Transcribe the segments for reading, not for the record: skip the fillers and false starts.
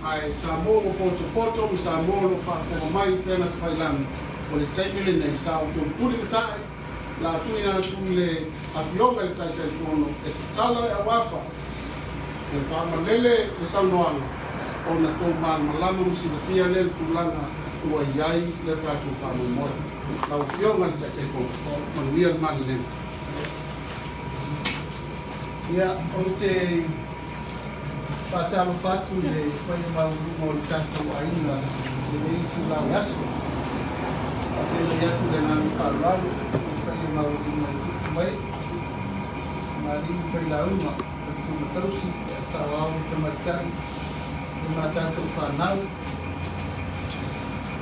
Ae Samoa ua potopoto ma Samoa o lo o faafofoga mai i upega tafailagi, o le taimi lenei sa outou tulimatai la tuuina atu i le Afioga i le Taitaifono e tatala le auafa ma le faamalele le saunoaga ona tou malamalama ma silafia lea le tulaga ua i ai le tatou faamoemoe. Lau Afioga i le Taitaifono, manuia le malilega. Ia, ou te faatalofa atu i le paia maualuga o le tatou aiga i lenei itula o le aso. Faafeiloai atu i le agaga faaaloalo i le paia maualuga e tupu mai, ma alii ma failauga, faletua ma tausi, saoao ma tamaitai, ma tatou fanau.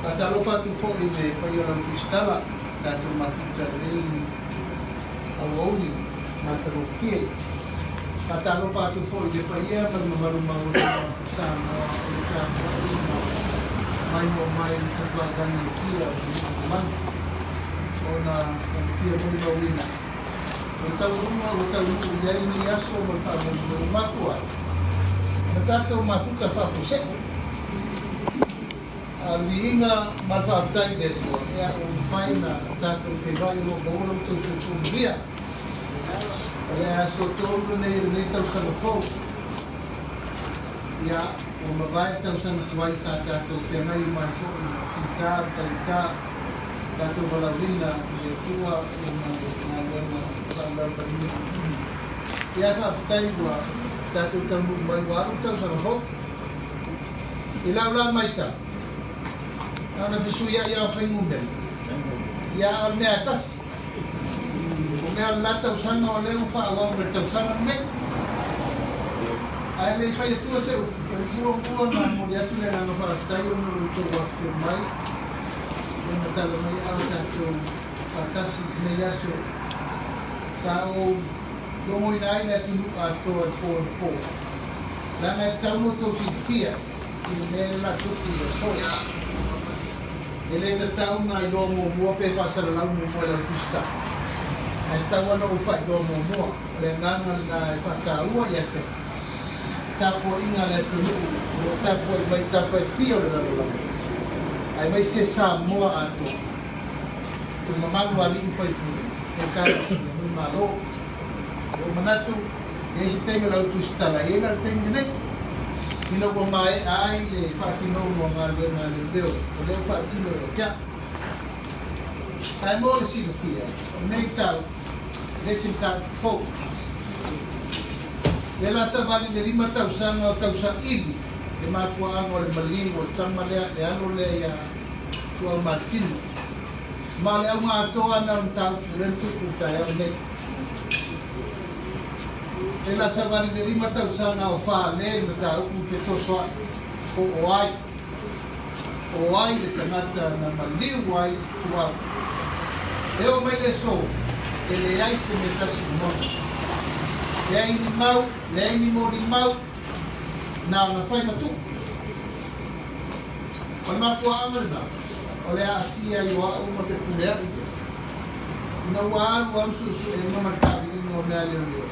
Faatalofa atu foi i le paia o lau Tusitala, tatou mafuta lenei aoauli matagofie. Faatalofa atu foi i le paia ma le mamalu maualuga o Samoa o le tapuaiga maimoa mai i tafailagi e fia o le lalolagi ona o le fia molimauina o le taunuuga ua taunuu i ai lenei aso ma le faamoemoe ua mafua ai ona tatou mafuta faafuasei. A o le viiga ma le faafetai i le Atua, ea ua mafai ona tatou feiloai o lo o maua lo outou soifua manuia. O le aso 3 lenei o lenei tausaga fou. Ia, ua mavae le tausaga tuai sa tatou feagai uma ai foi ma fita ma faigata, tatou valaauina i le Atua ia ma le galuega faalaulauina. Ia, faafetai ua tatou taunuu mai ua alu le tausaga fou. I lau la maitau, na ona fesuiai lava o fuainumera, ia a o le mea lava e tasi. O mea o le la tausaga o lea ua faaauau mai le tausaga lenei. Ae le i fai atua se upu, e muamua ona momoli atu le agaga faafetai ona o lo outou afifio mai e matala mai a o tatou faatasi i lenei aso sa ou logoina ai le atunuu atoa i po anapo. Leaga e tatau ona outou silafia i le mea lea o le a tupu i le aso. E le tatau ona iloa muamua pe faasalalau muamua e lau Tusitala. Ae tatau lava ona ou faailoa muamua. O le agaga lena e faataua ia te au tapuaiga a le atunuu o lo o tapuai mai i tafa e fia o le lalolagi, aemaise Samoa atoa, i mamalu a alii ma faipule, Ekalesia ma le Malo. Ua ou manatu, e i ai se taimi o lau tusitala i ai la le taimi lenei, ina ua maea ai le faatinoga o galuega a leoleo o lea ua faatino ia te au. Ae mo le silafia, o lenei tau, e le se mataupu fou. Lea la savali le 5 tausaga o tausaili le mafuaaga o le maliu o le tama lea, le alo lea ia Tuau Martino. Ma o le auga atoa lena o le mataupu lea na tupu i le taeao lenei. E la savali le 5 tausaga o fale le mataupu fetosoa'i po o ai, o ai le tagata na maliu ai Tuau. E oo mai le aso, e leai se mea tasi o moni. Leai ni mau, leai ni molimau, na ona fai ma tuu. O le mafuaaga lena o le aafia ai o a'u ma fepulea'i ia. Ina ua alu alu suesuega ma le taaviliga o mea leoleo,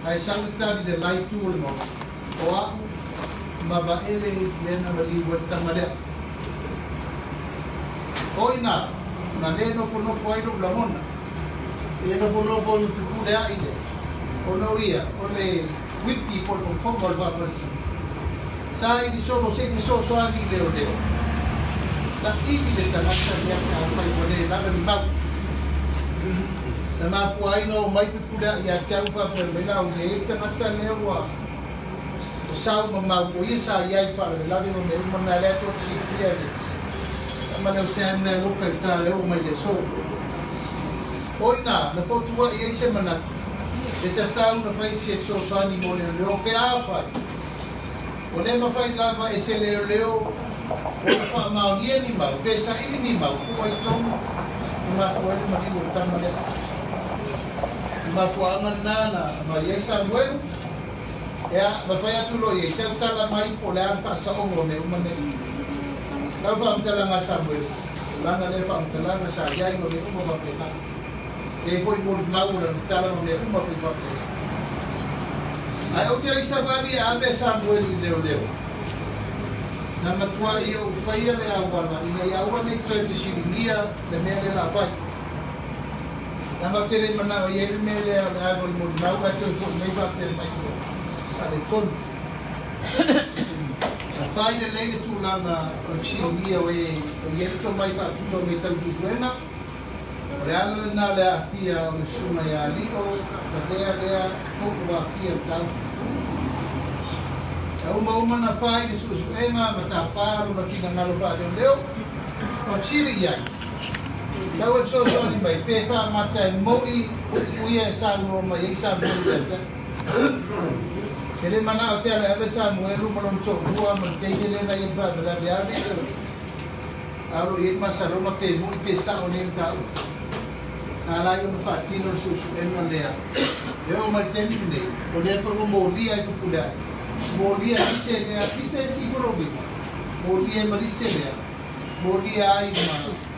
ae sau le tali i le la itu o le maota, o a'u ma Vaele lea na maliu ai le tama lea. O ina na le nofonofo ai lo'u lagona, le nofonofo ai ma fepulea'i lea, ona o ia o le whipi po o le fofoga o le faafalelima. Sa ili solo se i fesoasoani i leoleo. Saili le tagata lea pe afai ua le lava ni mau. Na mafua ai ona oo mai fepuleai ia te au faapea mai la ua leai le tagata lea ua sau ma mau o ia sa i ai i le faalavelave ma mea uma na lea tou te silafia le tama lea o Sam lea loka i uta e oo mai le aso. O ina na fotuai ai se manatu e tatau na fai se fesoasoani mo leoleo pe afai Ua le mafai lava e se leoleo ona faamaonia ni mau pe saili ni mau pua i tonu i mafua ai le maliu o le tama lea. I mafuaaga lena na aumai ai Samuelu, ea, na fai atu loa i ai, Tautala mai po o le a le faasaoga o mea uma nei. Lau faamatalaga a Samuelu, o lana lea faamatalaga sa i ai ma mea uma faapena. E ai foi molimau o lana tala ma mea uma pei faapena. Ae ou te le i savali e ave Samuelu i leoleo. Na matuai ou faia le auala ina ia aua ne i toe fesiligia le mea lea o le a fai. Leaga ou te le manao e i ai le mea lea o le ave o le molimau ae toe foi mai faapea mai ua faaletonu. Na fai lelei le tulaga o le fesiligia o e o i ai le tomai faapitoa mea tau suesuega, o le ala lena o le aafia o le susuga ia Alio Valea lea foi ua aafia i le mataupu. Na umauma na fai le suesuega ma tapa lona finagalo faaleoleo ma fesili i ai, Tau e fesoasoani mai pe faamata e moʻi upu ia e saunoa mai ai Samuelu ia te au. E le manao te ala e ave Samuelu ma lona toalua ma le teine lea na ia i le faalavelave ave a o lo o i ai le masaloma pe moʻi pe sao nei mataupu. Na ala ai ona faatino le suesuega lea e oo mai le taimi lenei, o lea foi ua molia ai Fepuleai, molia ai Lise lea, Lise le sii foi lou lima, molia ai ma Lise lea, molia ai ma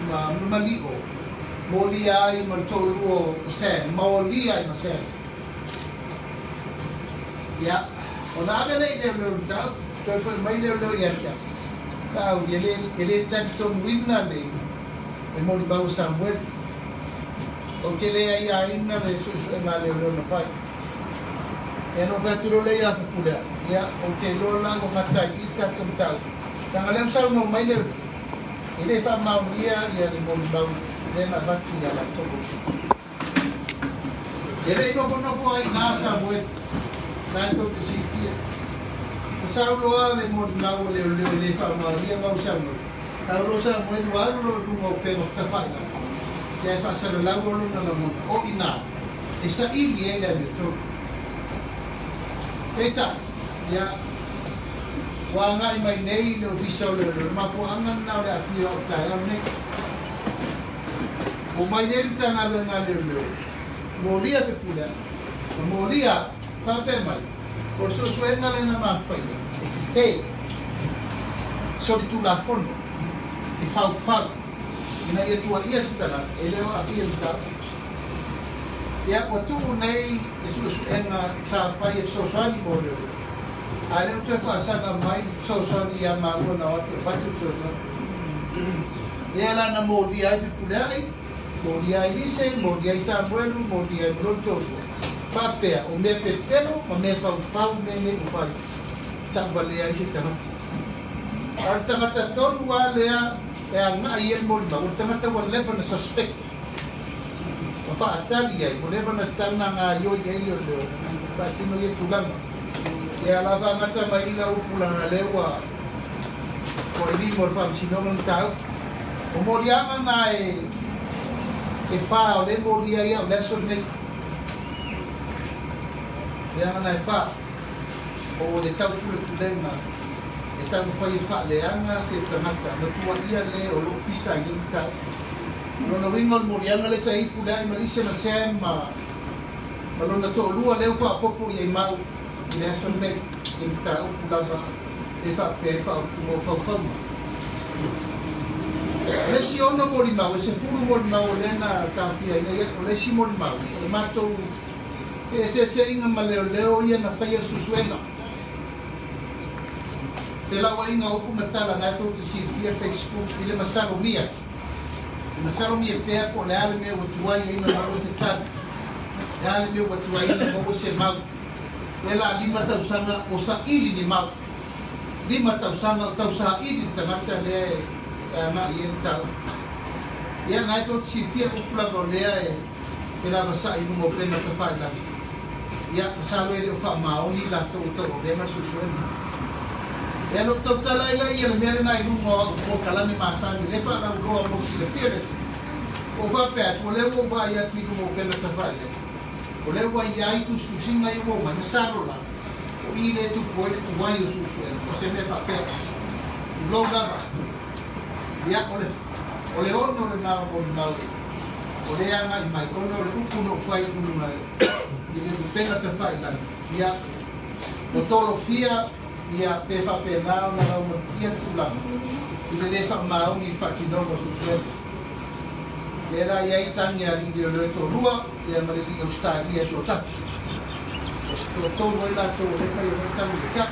ma Malio, molia ai ma le toalua o Sam, molia ai ma Sam. Ia, ona ave lea i leoleo le mataupu, toe foi mai leoleo ia te au. Sa au, e le talitonuina le e molimau a Samuelu. Ou te le aiaina le suesuega a leoleo na fai. Ia na ou fai atu loa lea ia Fepuleai, ia, ou te iloa la ua gata ai i i le tatou mataupu. Leaga lea ua saunoa mai leoleo, e le faamaonia ia le molimau lea na avatu ia latou. E le i nofonofo ai i ina Samuelu, na e tou te silafia. Na sau loa le molimau a leoleo e le faamaonia mau saunoa. Tau loa Samuelu alu loa i luga o upega fatafailagi, ia e faasalalau loa lona lagona, o i ina e saili ai le amiotonu. Peitai, ia, ua agai mai nei le Ofisa o Leoleo, o le mafuaaga lena o le aafia o au taeao nei. Ua mai nei le Matagaluega a Leoleo, molia Fepuleai, ma molia au, faapea mai, o le suesuega lea na mafaia, e sese, solitulafono, e faufau, ina ia tuuaia se tagata e le o aafia i le mataupu. Ia, ua tuu nei le suesuega sa fai e fesoasoani mo leoleo, a o lea ua toe faasaga mai le fesoasoani ia maua na o atu e avatu le fesoasoani. Lea la na molia ai Fepuleai, molia ai Lise, molia ai Samuelu, molia ai ma lona toalua, faapea, o mea pepelo ma mea faufau mea nei ua fai, tauvalea ai se tagata. A o le tagata tonu lava lea e agai i ai le molimau, o le tagata ua leva ona suspect, ma faatali ai, ua leva ona tatau ona gaioi i ai leoleo, faatino ia tulaga. Ia la faagata mai i ina upu leaga lea ua Ua i lima o le Faamasinoga le mataupu. O moliaga na e fa o lea e molia ai au i le aso lenei. Moliaga na e fa o le taupulepulega e taumafai e faaleaga se tagata na tuuaia le o lo o pisa ai nei mataupu. O lona uiga o le moliaga lea sa ipu le ai ma Lisa ma Sam ma lona toalua lea ua faaopoopo i ai mau i le aso lenei i le mataupu lava e faapea ai faaupuga o faufauga. O le isi 6 molimau, e 10 molimau o lea na taofiaina ia, o le isi molimau, o le matou feeseeseaiga ma leoleo ia na faia le suesuega. Felauaiga o upu ma tala na tou te silafia Facebook i le masalomia. E masalomia pea po o le a le mea ua tuai ai na maua se tali, le a le mea ua tuai ai na maua se mau. Lea la 5 tausaga o saili ni mau. 5 tausaga o tau saili le tagata lea e agai i ai le mataupu. Ia na e tou te silafia upu lava o lea e lavasai i luga o upega tafailagi. Ia, masalo e le o faamaoni i latou o tauavea ma le suesuega. Ia na ou tautala ai lea ia le mea lena i luga o au polokalame masani lea e faalauiloa mo le silafia le atunuu. Ua ou faapea atu, o lea ua ou vaai atu i luga o upega tafailagi, O lea ua i ai tusitusiga ia ua omai, masalo la, o i lea e tupu ai le tuai o suesuega, o se mea faapea. Tulou lava. Ia, o le, o le ono lena o molimau o lea e agai mai, ona o le upu na ou fai i luga i le upega tafailagi, ia, ua tolofia, ia, pe faapena ona laumaluia le tulaga i le le faamaoni i le faatinoga o suesuega. Lea la e i ai tagi a alii leoleo e toalua, ia ma le alii Ausetalia e toatasi. O toatolu ai latou o lea e faia mai tagi i le cap.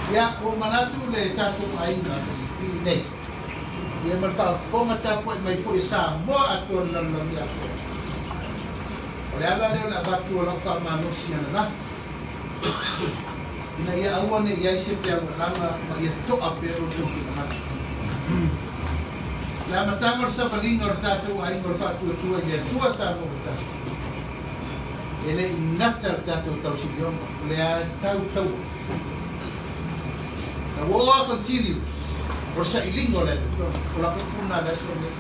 Ia, ua ou manatu le tatou aiga i inei, ia ma le faafofoga tapuai mai foi a Samoa atoa le lalolagi atoa. O le ala lea o le avatu o lau faamalosi ananafi, ina ia aua ne i i ai se peaualaga ma ia to'a pea lo outou finagalo. O le amataga o le savaliga o le tatou aiga o le faatuatua i le Atua Samoa ua tasi, e le i gata le tatou tausilioga, o lea e tau taua. The war continues. O le sailiga o le amiotonu, o lau upu lena i le aso lenei.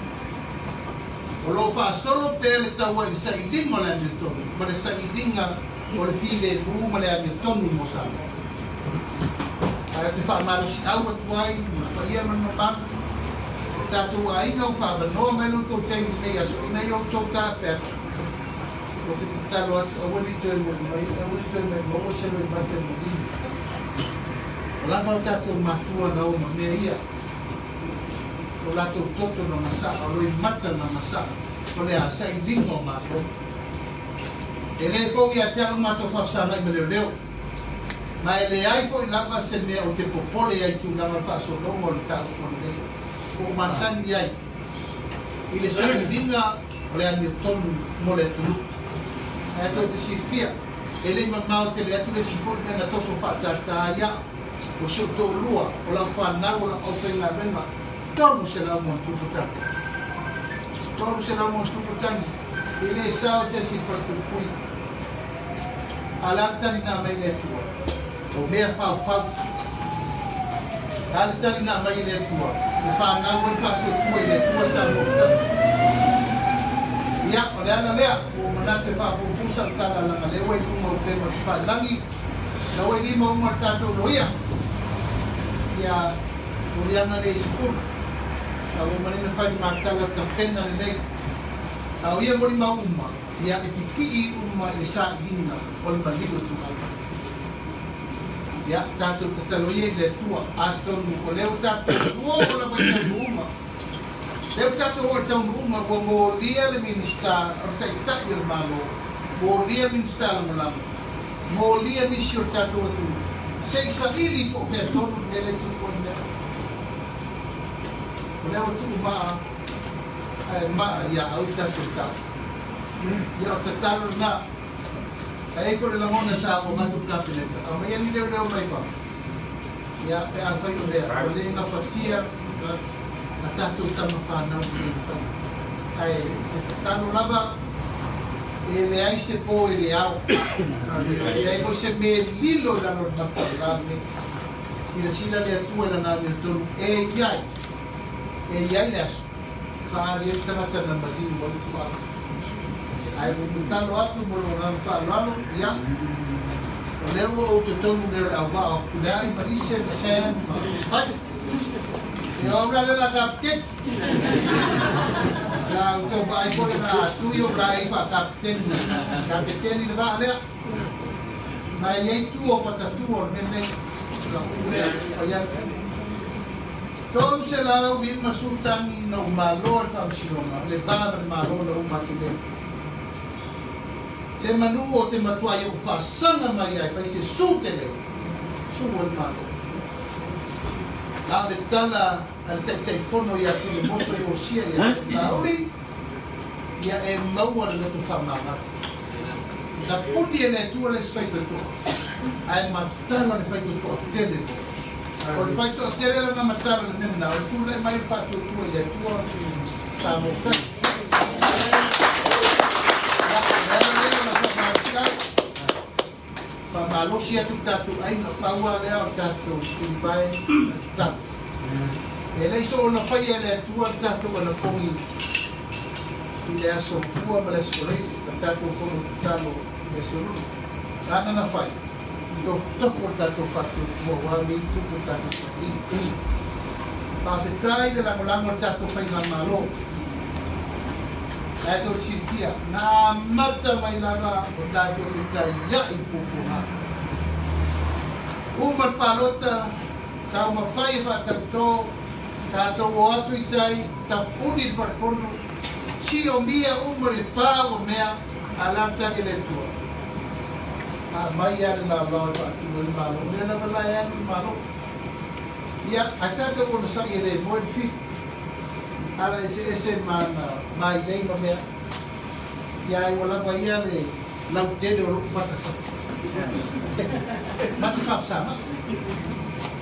O lo o faasolo pea le taua i le sailiga o le amiotonu ma le sailiga o le filemu ma le amiotonu mo Samoa. Ae ou te faamalosiau atu ai i le paia ma le mamalu o tatou aiga ua faaavanoa mai lo outou taimi i lenei aso ina ia outou tape atu. Ou te tatalo atu aua ne i toe moe mai, aua ne i toe mai maua se loimata i maliu. O lava o tatou matua na o ma mea ia. O latou toto na masaa, o loimata na masaa, o le a sailiga o matou. E le fou ia te au matou faafesagai ma leoleo, ma e leai foi lava se mea ou te popole ai i tulaga o le faasologa o le mataupu lenei ua ou masani ai i le sailiga o le amiotonu mo le atunuu. Ae tou te silafia, e le i mamao tele atu le isi foi mea na toso faatātā ai au, o si ou toalua, o lau fanau, o lau aufaigaluega, 300 ma ono tupu tagi. 300 ma ono tupu tagi, e le sao se isi i le falepuipui. A o le a le tali na aumai e le Atua? O mea faufau. O le a le tali na aumai e le Atua? Le fanau ai faatuatua i le Atua Samoa tasi. Ia, o le ala lea, ua ou manatu e faapuupuu sau tala leaga lea ua i luma o upega o tafailagi, la ua i lima uma le tatou loia. Ia, moliaga nei 10. A ua uma nei ona fai le matala tapena lenei. A o ia molimau uma, ia e pipii uma i le sailiga o le maliu o Tuala. Ia, tatou tatalo ia i le Atua, atonu o lea ua tatou oo lava i taunuuga. Lea ua tatou oo i taunuuga, ua molia le Minisita o le Taitai o le Malo, molia le Minisita Lagolago, molia nisi o le tatou atunuu, se i saili po o fea tonu le mea lea e tupu ai mea. O lea ua tuu maa, ae maa ia au le tatou tau. Ia, o le tatalo lena. Ae ai foi le lagona sa ou avatu i le Kapeneta, aumaia ni leoleo mai fafo, ia, pe afai o lea, ua le gafatia a tatou tama fanau i lenei tau. Ae e tatalo lava, e leai se po e le ao, e leai foi se mea e lilo i lalo o le mata o le la lenei. Silasila le Atua i Lana amiotonu e i ai, e i ai le aso, faaali ai le tagata na maliu ai le tuaa. Ae ua ou tatalo atu mo lou agaga faaaloalo, ia, o lea ua ou totonu nei o le auvaa o Fepuleai ma Lise ma Sam ma Spider. Ia, o au la lea o le a kapeteni. Ia, ua outou vaai foi na tui ou laei faakapeteni, kapeteni le vaa lea. Ma e i ai tua o patatua o le mea lenei, lau upu lea, fai atu. 350 tagi na ou malo i le Faamasinoga, le va ma le Malo na uma atu nei. Se manu o te matuai ou faasaga mai ai fai se su tele, su o le Malo. A o le tala a le Taitaifono ia Tuilemoso Iosia ia te Mauli, ia e maua le loto faamagalo. Na puni e le Atua le isi faitotoa, ae matala le faitotoa tele loa. O le faitoatele lana matala le mea lena, o le tulai mai o le faatuatua i le Atua Samoa tasi. Ia, o le ala lea o lau faamalosiau, faamalosi atu le tatou aiga, pau lava lea o le tatou tulivae ma le tatalo. E le i soona faia e le Atua le tatou anapogi i le aso Gafua ma le aso Faraile, ma le tatou fono tatalo i le aso Lulu. Lana na fai, Tofotofo le tatou faatuatua aua nei tupu o tatou sailiga. Faafetai le lagolago a le tatou Faigamalo. Ae tou te silafia, na amata mai lava o tatou fetaiai i puapuaga. Uma le palota, taumafai e faatautō, tatou o atu i tai, tapuni le falefono, siomia uma i le pa ua mea, a la le tali a le Atua. A aumai lava le laolao e faatu ai le Malo, o lea lava la e alu le Malo. Ia, ae tatou onosai e le moe le fitu. Ala eseese ma ana mailei ma mea. Ia ae ua lava ia le lautele o lo'u fatafata. Ma te faafesama'i.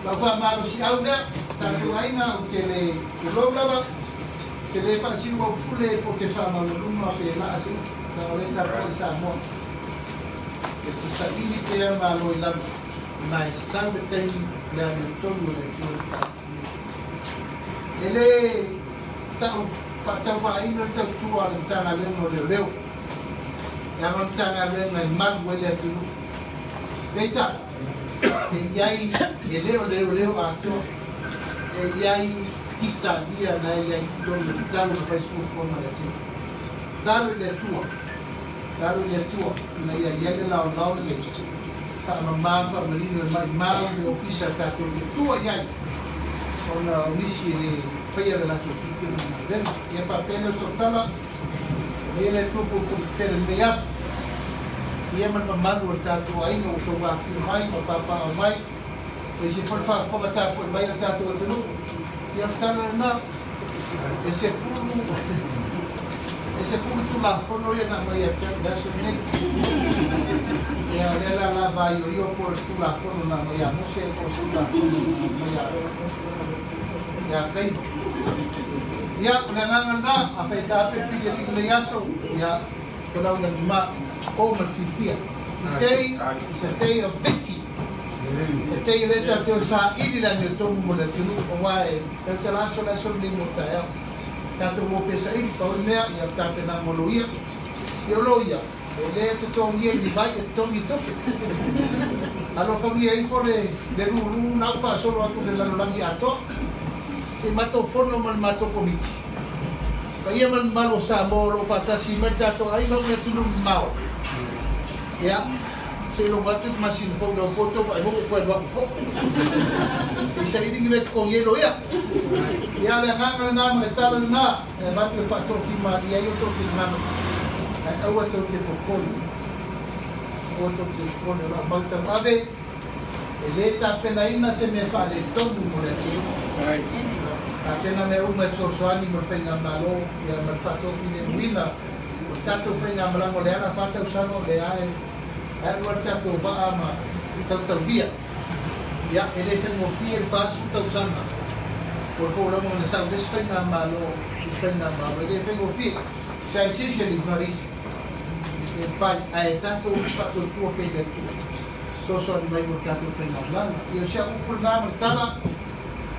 Lau faamalosi'au lea, tatou aiga, ou te le tulou lava, ou te le faasiu au pule po te faamaualuma pe la'a se upu, leaga o lea e tapua'i Samoa. E te saili pea malo i lalo, ma e sau le taimi le amiotonu o le Atua i le tatou. E lē ta'u fa'atauvā'aina le tautua a le Matagaluega o Leoleo, leaga o le Matagaluega e malu ai le atunuu. Peitai, e i ai, e lē o leoleo atoa, e i ai titalia na e i ai i totonu e tatau ona fai se fuafuaga a le atunuu. Tatalo i le Atua, tatalo i le Atua ina ia i ai le laolao lelei, faamamā ma faamanino e maʻimau le ofisa tatou te tua i ai ona o nisi e lē faia le latou tiute ma le galuega. Ia faapea lea o sau tala, aumai le Atua puipui tetele i lenei aso, ia ma le mamalu o le tatou aiga ua outou afifio mai ma papaaao mai, aemaise foi le faafofoga tapuai mai a le tatou atunuu. Ia o le tala lena, e 10, e 10 Tulafono ia na aumai ia te au i le aso lenei. Ia o lea la la vaioio po o le Tulafono na aumai ia Mose po o se Tulafono na aumai ia Kaino. Ia, o le agaga lena, afai e taape pili alii i lenei aso, ia, tolau lagi ma o ma le fiafia. Today is a day of victory. E day e lē tatou te o saili le amiotonu mo le atunuu, aua e tautala aso le aso lenei mo taeao. Tatou o pea saili, pau le mea, ia tapenaga o loia. Ia o loia, e lē totogia i ni vai, e totogi i tupe. Alofagia ifo le le lūlū na ua faasolo atu i le lalolagi atoa. I matou fono ma le matou komiti, paia ma le mamalu o Samoa o lo o faatasi mai le tatou aiga ma le atunuu mamao. Ia, se i logo atu le masina fou i lau poto ma e oo koe alu aku foi. I saili ni mea e totogi ai loia. Ia, le agaga lena ma le tala lena e avatu e faatofimalie ai outou finagalo, ae aua tou te popole. Aua tou te popole, o lau mau tauave, e lē tapenaina se mea faaletonu mo le atunuu. Tapena mea uma e fesoasoani mo le faigamalo, ia ma le faatofilemuina o le tatou faigamalaga o le ala 4 tausaga o lea e alu ai le tatou vaa ma tautaulia. Ia, e lē faigofie le 40 tausaga o le folauga na sau le isi faigamalo i le faigamalo, e lē faigofie. Transition is not easy e fai, ae tatou faatuatua pea i le Atua fesoasoani mai mo le tatou faigamalaga. Ia, o si au upu lena ma le tala,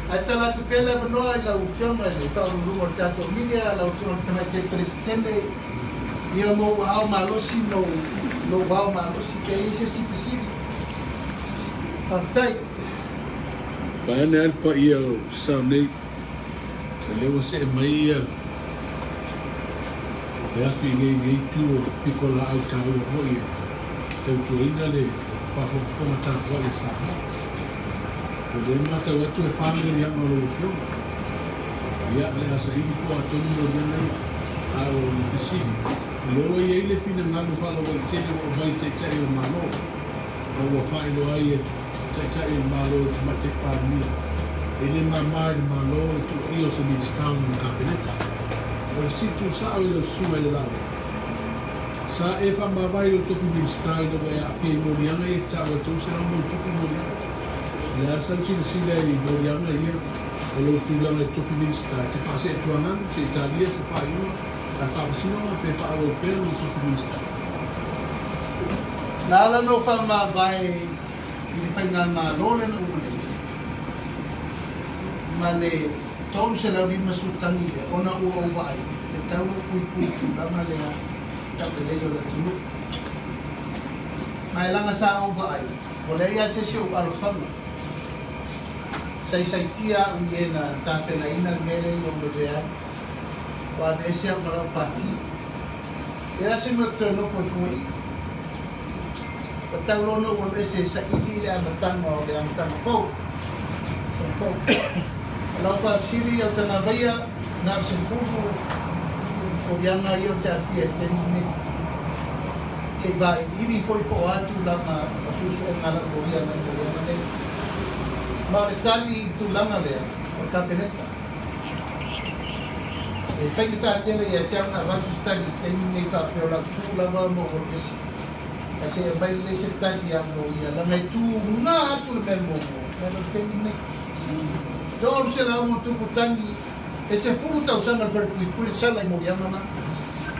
ae tala atu pea le avanoa i lau Afioga i le Faauluuluga o le tatou media, lau Afioga i le Tamaitai Peresetene, ia ma ou aao malosi ma lou vao malosi pe i ai se isi fesili. Faafetai. Vaeane lava le paia o sao nei, o lea ua see mai ia le afi i lenei itu o le pito laau taua foi e tautuaina le faafogafoga tapuai a Samoa. O lea e matau atu e fa moliaga o lau Afioga. Ia, o le a saili po o a tonu moliaga ia. A o le fesili, o lea ua i ai le finagalo faalauaitele ua aumai i Taitai o le Malo, ma ua faailoa ai e Taitai o le Malo i le Tamaitai Palemia, e le mama i le Malo le tuuaia o se Minisita o lona Kapeneta. O le fesili tuusao i lau susuga i le Laoa, Sa e faamavae i lou tofi Minisita ina ua e aafia i moliaga ia e te taua e 300 ma ono tupu moliaga? O le a sau silasila i moliaga ia o lou tulaga i tofi Minisita e te faaseetuagaga se i talia se faaiuga a le Faamasinoga pe faaauau pea lou tofi Minisita? Na ala ona ou faamavae i le faigamalo lea na uma nei ma le 350 tagi lea ona ua ou vaai e tatau ona ou puipui i le tulaga lea taulelei o le atunuu. Ma e laga sa ou vaai, ua leai lava se isi o ou alofaga saisaitia au i e na tapenaina le mea lea i ou lavea ai, ua aveese au ma lau pati. E leai se mea ou te toe nofo ai fua i i. Ua tau loa ona ou alu ese e saili le amataga o le amataga fou. Fou. O lau faafesili au tagavaia, na o se 10 moliaga ia ou te aafia i le taimi lenei. Ke i vailiili foi po o a tulaga o suesuega a lau loia mai moliaga nei. Ma o le tali i le tulaga lea o le Kapeneta, e faigata tele ia te au ona avatu se tali i le taimi lenei faapea o lau tu lava ma ou alu ese. Ae se i aumai lelei se tali a ou loia leaga e tuga atu le mea muamua nai lo le taimi lenei. 300 ma ono tupu tagi e 10 tausaga le falepuipui le sala i moliaga na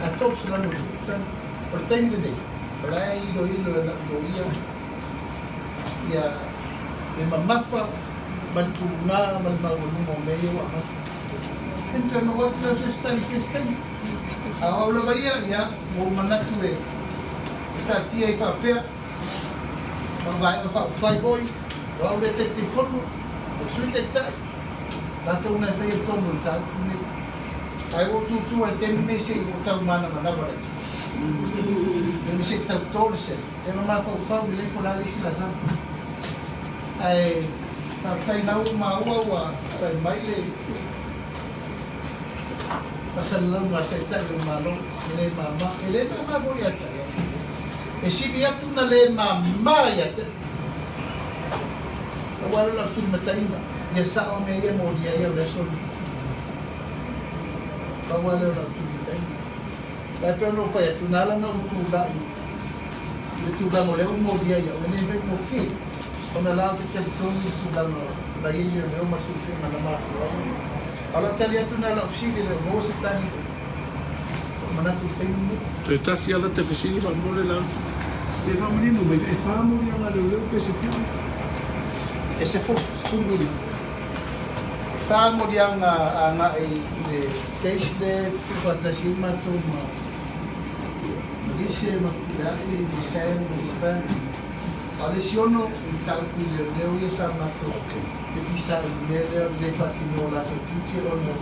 a 300 ma ono tupu tagi. O le taimi lenei o la e iloilo e lau loia ia le mamafa ma le tuga ma le maualuga o mea ia ua avatu. E toe maua atu lea o se isi tali i se isi taimi. A o au lava ia, ia, ua ou manatu e taatia ai faapea, ma o Vaega Faaupufai foi, o au lea e Taitaifono, o le Sui Taitai, latou na e faia le tonu o le mataupu lenei. Ae ua ou tutu ai i le taimi lenei se i ou tau manamanava laitiiti. Ina se i tau to le sela, e mafaufau lelei po o le a le isi laasaga. Ae faafetai la ua maua ua fai mai le faasalalauga a le Taitai o le Malo e le mama. E le mama foi ia te au. E sili atu na le mama ia te au. Aua lea o lau tulimataiga, ia sao mea ia molia ai au i le aso lenei. Pau lava lea o lau tulimataiga. Ae pei ona ou fai atu, na ala ona ou tulai i le tulaga o lea ua molia ai au, e le faigofie, ona o la ou te talitonu i le tulaga na i ai leoleo ma le suesuega na mafua ai. A o lau tali atu lena i lau fesili, e le o maua se tali o manatu i le taimi lenei. Toe tasi lava la te fesili faamolemole la se faamanino mai, e fa moliaga a leoleo pe 10? E 10, 15. E fa moliaga agai i le case lea e tuufaatasi ai matou ma Lise ma Fepuleai, ma Sam ma Sven. A o le isi ono, i mataupu i leoleo ia sa matou pepisa i le mea lea o le le faatinoa o latou tiute ona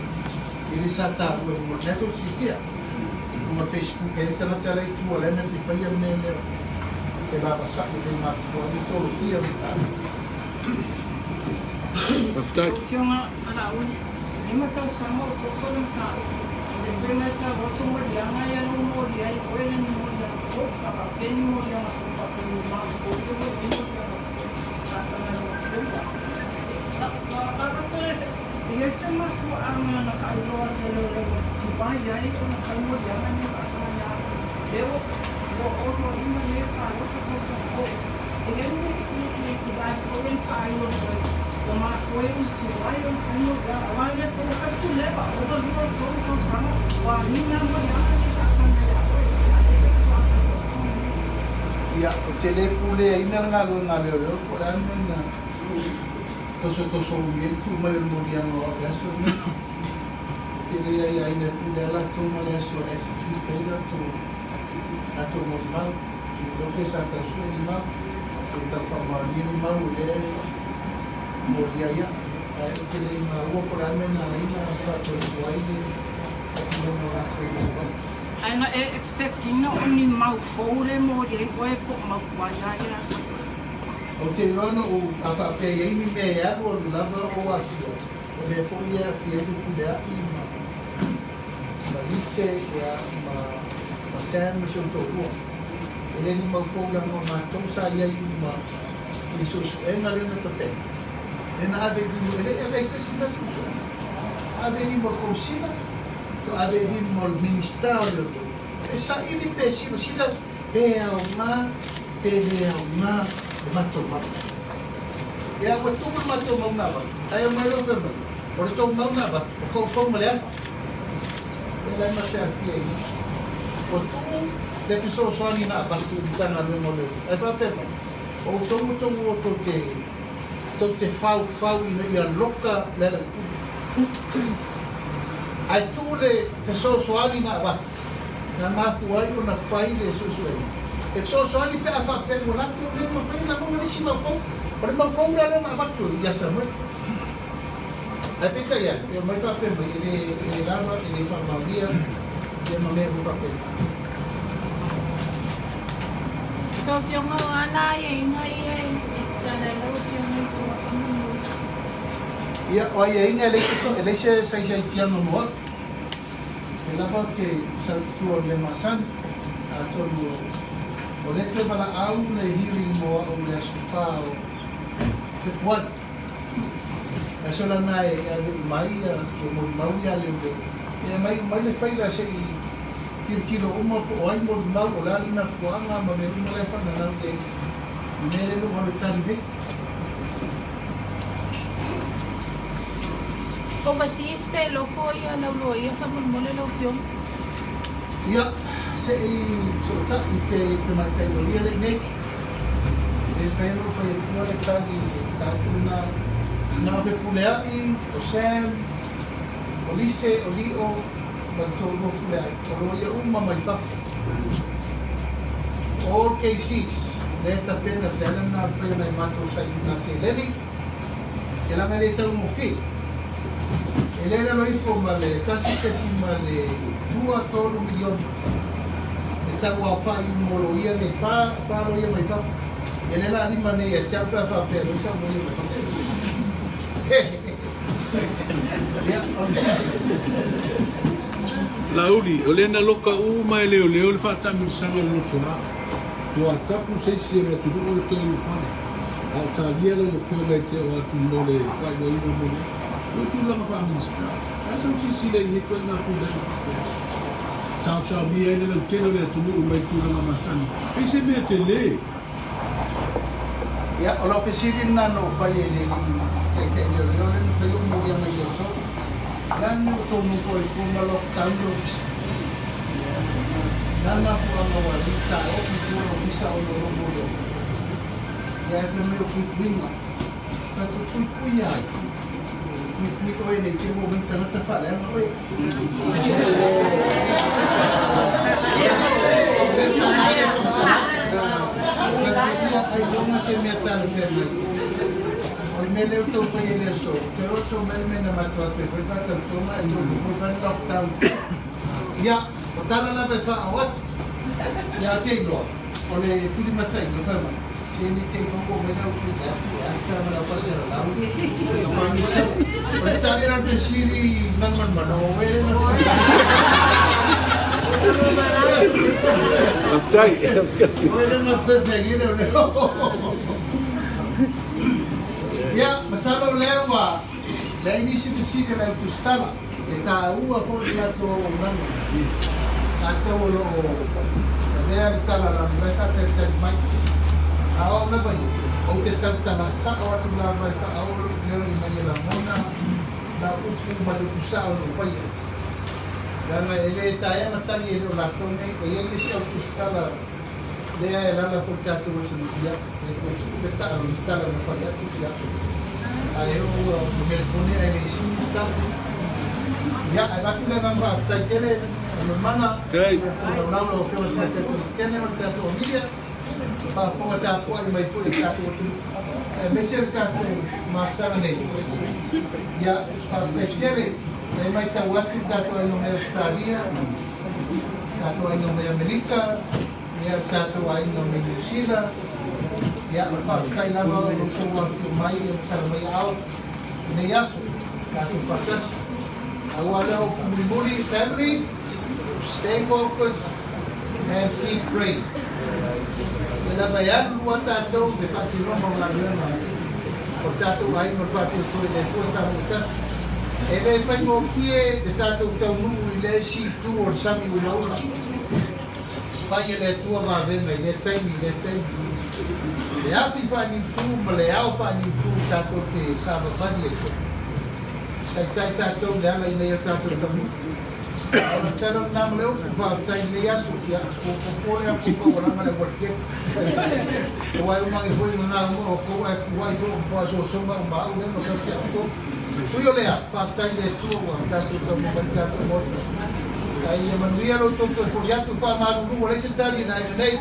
e le sa taua i luga o le mea tou silafia. I luga o le Facebook e i ai le tagata la e i tua o la e mea te faia le mea lea e lavasa'i e le mafua ai le tolofia o le mataupu. Faafetai. Lau Afioga Alauli, 5 tausaga o toso le mataupu, o le toe matau atu o moliaga ia na ou molia ai oe le ni moliaga fou sa faapea ni moliaga fou faapea ni mau fou ia ua i ai moliaga fou a sa na lua afioga e i ai se mafuaaga na faailoa atu e leoleo ua tuai ai ona fai moliaga nei faasaga ia lea ua 25 nei palota tausaga fou e i ai ni ni tuai fou e na faailoa atu ai ua mafua ai ona tuai ona fai moliaga aua le fou tasi leva ova lua tolu tausaga ua agiga moliaga nei faasaga ia oe a lea faatoa fai tausaga nei. Ia, ou te le puleaina le galuega a leoleo po o le a le mea na tosotoso umi ai le tuu mai o le moliaga o au i le aso lenei. Ou te le aiaina e pule lava latou ma le aso e execute ai latou molimau. Iloa pe sa tau sue ni mau, pe tau faamaonia ni mau o lea e molia ai au. Ae ou te le maua po o le a le mea na ala ai ona faatuatua ai le faatinoga o latou molimau. Ae na e expect ina o ni mau fou le moli ai oe po o mau tuai lava ia oe. Ou te iloa na ou a faapea i ai ni mea e alu alu lava ou afio, o mea foi ia e afio ai Fepuleai ma ma Lise ia ma ma Sam ma si ou toalua. E le ni mau fou leaga o matou sa i ai uma i le suesuega lea na tapena. Lea na ave i lima, e le i ave ai se isi mea suesuega. Ave i lima o le Komesina, to ave i lima o le Minista o Leoleo e saili pe silasila pe aoga pe le aoga le matou mau. Ia, ua tumu le matou mau na avatu, ae omai loa fai mai, o le tou mau na avatu, o foufou ma le ama. Ia la e ma te afia i ina. Ua tuu le fesoasoani na avatu i le Matagaluega o Leoleo, ae faapea mai, o outou ma outou o tou te faufau ina ia loka le alaupule. Ae tuu le fesoasoani na avatu, na mafua ai ona fai le suesuega. E fesoasoani pe a faapea ua latou le mafai ona maua nisi mau fou. O le mau fou la lea na avatu ia Samuel. Ae peitai ane, e omai faapea mai, e le, e le lava, e le faamaonia, ia ma mea uma faapena. Lau Afioga, o a la aiaiga ia e tatala ai lau Afioga i Tulafono nei? Ia, o aiaiga e leai se, e leai se saisaitiaga mo au. E lava ou te sau i tua o le mea masani, atonu o lea toe valaau le hearing mo au i le aso 4 o Fepuari. Aso lana e ave uma ai ia molimau ia leoleo. E aumai uma ai le faila se i tilotilo uma po o ai molimau, o le a le mafuaaga ma mea uma la e faananau i ai i mea lea na ou alu e tali nei. Overseas pe loko ia lau loia faamolemole lau Afioga. Ia, se i fesootai pe tamaitai loia le i nei. E le mafai ona ou fai atua le tali i le mataupu lena. Na o Fepuleai, o Sam, o Lise, o Lio ma le toalua Fepuleai, o loia uma mai fafo. All cases, lea e tapena, le ala lena o le fai o nai matou sailiga seleni, e laga e le taugofie. E le lalo ifo ma le 1.23 miliona le tau aofai uma o loia nei, fa loia mai fafo. Ia lea la lima nei ia te au pe a faapea e loia sau loia mai fafo. Ia, o le... Laauli, o lea na loka uma e leoleo le faataamilosaga o le lotoa. Ua tapu se isi o le atunuu o le toe ulufale. A o talia lau Afioga e te oo atu mo le faailoaina mo le o tulaga faa-Minisita. Ae sau silasila i ia ituaiga pulega faapea. Saosaomia ai le lautele o le atunuu mai tulaga masani. Pei se mea tele. Ia, o lau fesili lena na ou fai e le alii taitai leoleo lea na fai ou moliaga i le aso. O le a le mea ua tou nofo ai fua ma lockdown le ofisa? O le a le mafuaaga ua alii taofi fua le ofisa ona o lou moliaga? Ia ae fai mai o puipuiga. Tatou puipui ai. Puipui oe nei te ua mai tagata faaleaga oe. Ia ailoga se mea talafeagai. O le mea lea ua tau fai e le aso, toe oso mai le mea na matou atu ai foi le faatautoga ae toe foi fai le lockdown. Ia, o tala lava e faaoo atu. Ia te iloa, o le tulimataiga fai mai, se ni te fau mai lau tui e atu e ata ma lau paselalau. O le tali la fesili manumanumanu o e na Faafetai. O e na fefegine o leo. Ia, masalo lea ua leai nisi fesili a le au tusitala. E taua foi le latou auaunaga. Tatou o lo o avea le tala lanu e faatalitali mai. A o au lava ia, ou te tautala sao atu lava e faaoo lou leo ina ia lagona lau upu ma le upu sao na ou faia. Leaga e le taea ma tali e le o latou nei, e i ai le isi au tusitala lea e alaala foi i le tatou atunuu, ia, e toe tuu le taa o le tala na fai atu, ia, ae oo ua melefone ae le isi ni tala. Ia, ae avatu le agaga faafetai tele i le mana, ia tou laulau lau Afioga i le Tamaitai Peresetene ma le tatou Amelia, faafofoga tapuai mai foi e le tatou atunuu, aemaise le tatou mafutaga nei. Ia, faafetai tele, e matau atu le tatou aiga mai Ausetalia, tatou aiga mai Amerika, ia le tatou aiga mai Niu Sila, ia o le faafetai lava o lo outou afifio mai e matala mai aao i lenei aso, tatou faatasi. Aua lea upu mulimuli, family, stay focused and keep praying. E lava e alu lua tatou i le faatinoga o galuega o le tatou aiga o le Faatuatua i le Atua Samoa Tasi. E le faigofie le tatou taunuu i le isi itu o le sami ulaula. Fai e le Atua vavega i lea taimi i lea taimi. Le afi faaniutu ma le ao faaniutu tatou te savavali ai foi. Taitai tatou i le ala ina ia tatou taunuu. A o le tala lena ma le upu, faafetai i lenei aso. Ia, ua popole a kou aualaga le aualatele. Aua e uma ane foi ma na uma o kou ae kuai foi o masoasoasoga o maau lea ma tau te au. Sui o lea, faafetai i le Atua ua tatou taunuu mai i le tatou Maota. Ae ia manuia lo outou toe foli atu, faamalulu ua leai se tali i le aiga nei.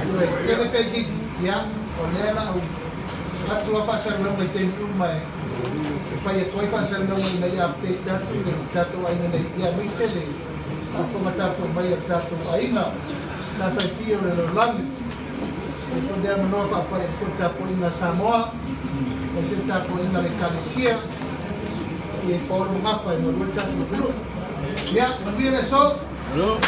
Ioe, tele faigigi, ia, o lea la au atu lava faasalalauga i taimi uma e fai atu ai faasalalauga ina ia update atu le tatou aiga nei, ia aemaise le faafofoga tapuai mai a le tatou aiga sa faipia o le lalolagi. E foi lea avanoa faapai atu foi le tapuaiga a Samoa, aemaise le tapuaiga a le Ekalesia, ia i Paolo ma Gafa e malu ai le tatou atunuu. Ia, manuia le aso. Malo.